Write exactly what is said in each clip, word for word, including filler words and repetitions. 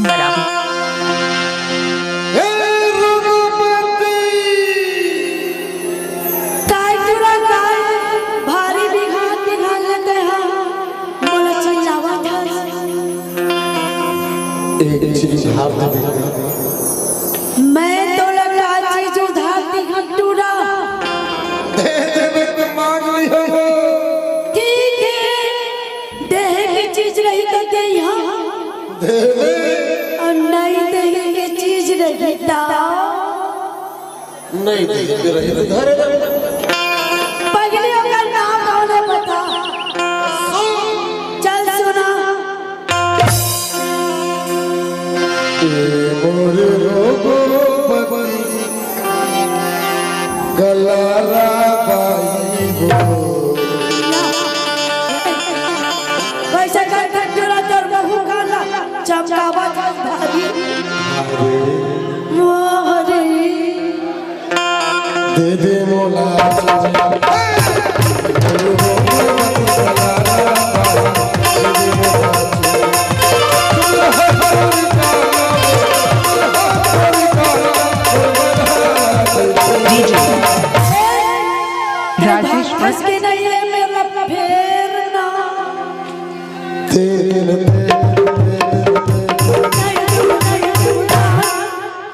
बराबर। हे रघुपति। काय टूरा काय भारी बिघान बिघान लेते हा, मोला चिल्लावत हस। एक चीज उधार दे दे। मैं तोला का चीज उधार दिहन टूरा? दे देबे त मांग लिहन। ठीक हे, देहे के चीज रही त देइहा। देबे। अउ नइ देहे के चीज रही त? नइ देहे के रही त धरे रहे। पगली ओकर नाम कौन हे बता? चल सुना। ए मोर रघुपति गलारा बाई हो। वैसे कर कर टूरा तोर मुंह काला चमकावत हस भारी। अरे। मोहरी। दे दे मोला। राजेश्वर। के नहीं है मेरा फेर ना।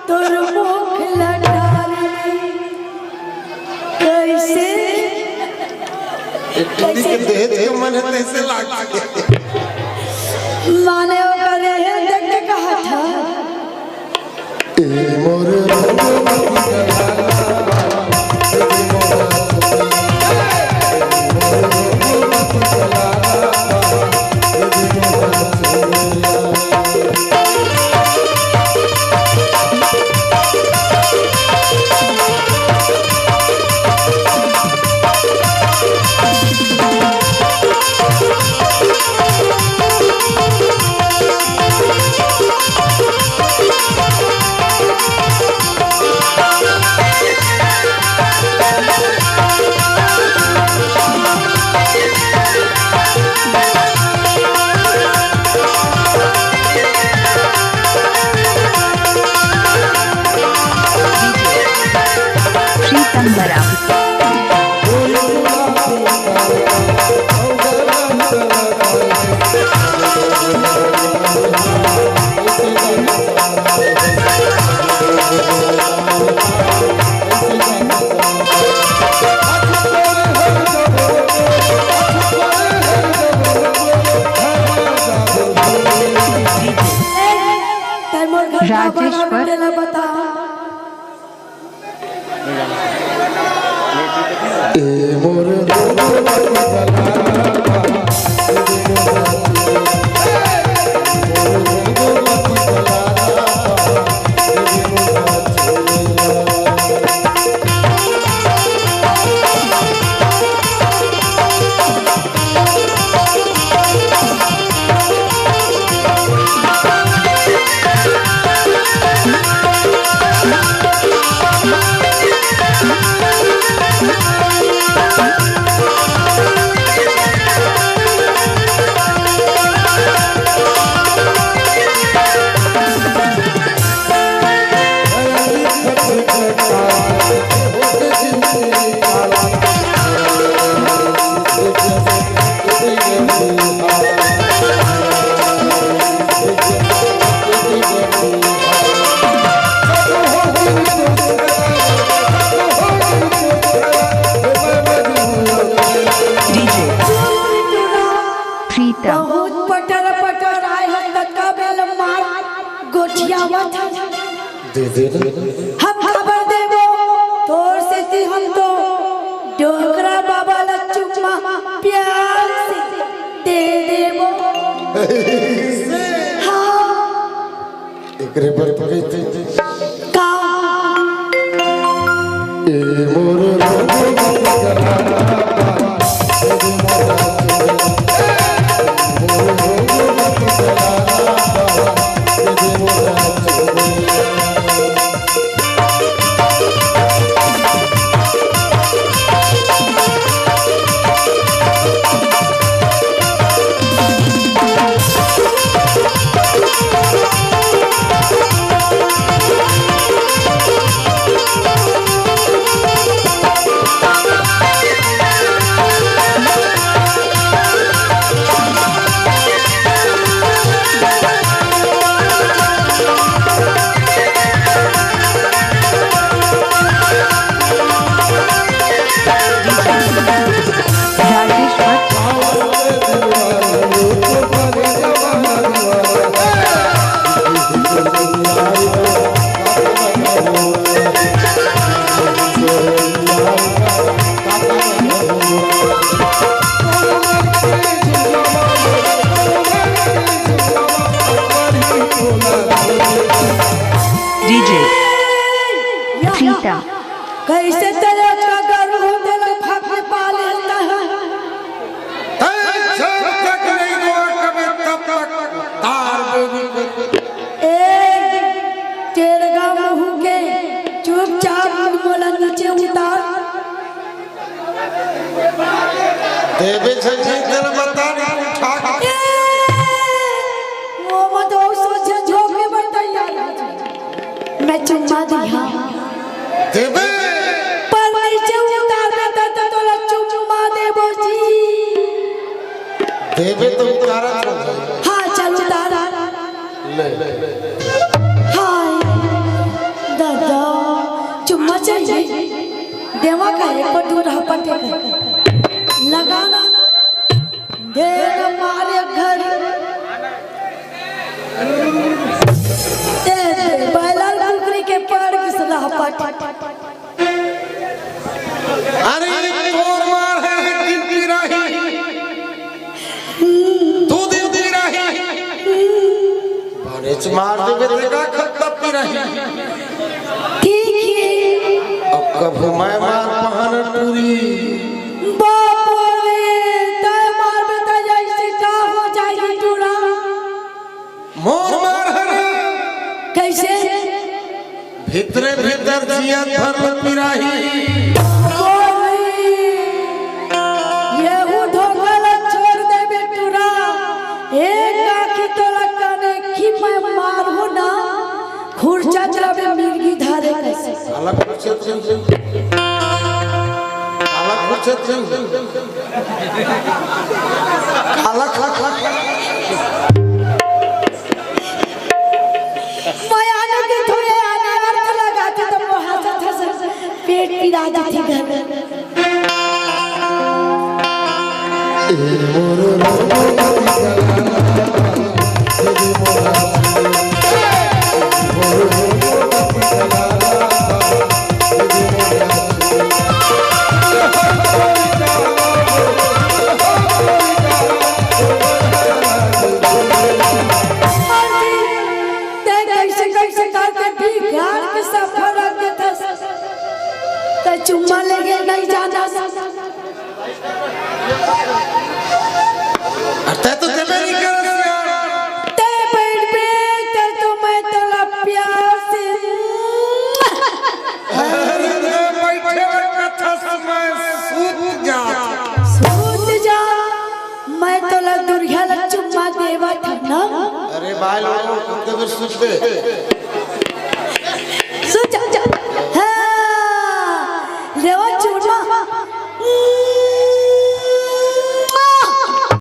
तोर मुख लटारी कैसे? एक टुरी के दहेज के मन हे, तैसे लागथे। माने ओकर हे देख के कहा था। ए मोर प्रीतम बराबर। राजेश्वर। प्रीतम। बहुत पटर पटर आए हस, ततका बेल मार गोठियावत हस। दे दे ना। हम काबर देबो? तोर सेती हम तो डोकरा बाबा ला चुम्मा प्यार से दे देबो। हाँ। एकरे बर तो कहिथे। का? ए मोर सीता। कैसे तेरे का गर्व हो, तेरा भाग में पाले रहता है। तै जब तक नहीं रोआ कबे, तब तक तार बेबी कर। ए, तेरे गा मुंह के, चुपचाप मोला नीचे उतार। देबे छे जी, तेला बता नहीं उठा के। ए, वो मत हो, सोचे झोंके बर तैयार हो जाए। मैं चुम्मा दिहा। देबे। पर नीचे उतार देता तो तोला चुम्मा देबो जी। देबे तो उतारा था। हाँ, चल उतार। ले। हाय, दादा, चुम्मा चाहिए। देवा का एक दूर हपट कर। लगाना। दे न मारे घर। ए, बैलर कुकरी के पड़ किस हपट। अरे, तोर मार है गिनती रही। तू दिन दी रही। बारे च मार देबे ते का खत्ता पी रही। ठीक है। अब कभू मैं मार पहाना टूरी। बाप रे, तय मार बता जैसे का हो जाएगी टूरा। मोर मार हरे। कैसे? भीतरे भीतर जिया धर्म पिराही। बोली, येहू धोखा ला छोड़ दे बेटूरा। एक आँखी तोला कने की मैं मारू ना, खुरचा चलावे मिर्गी धारे कैसे। अलग खुरचा चलावे। अलग खुरचा चलावे। अलग, अलग, अलग। मयानो के थोड़े आने अर्थ लगाते तो वो हंसत हंसत पेट पिरा जाते घर। तैं कैसे कैसे करके बिगाड़ के सब रख देथस। तैं चुम्मा लेगे नहीं जाना। अरे तैं तो देबे नहीं करस यार। तैं बैठ बे, तैं तो मैं तोला प्यार से। अरे तैं बैठे रह कथा समय सूत जा। सूत जा, मैं तोला दुरिहा ला चुम्मा देवा था ना। अरे भाई लोगों, तुम तो फिर सुन ले।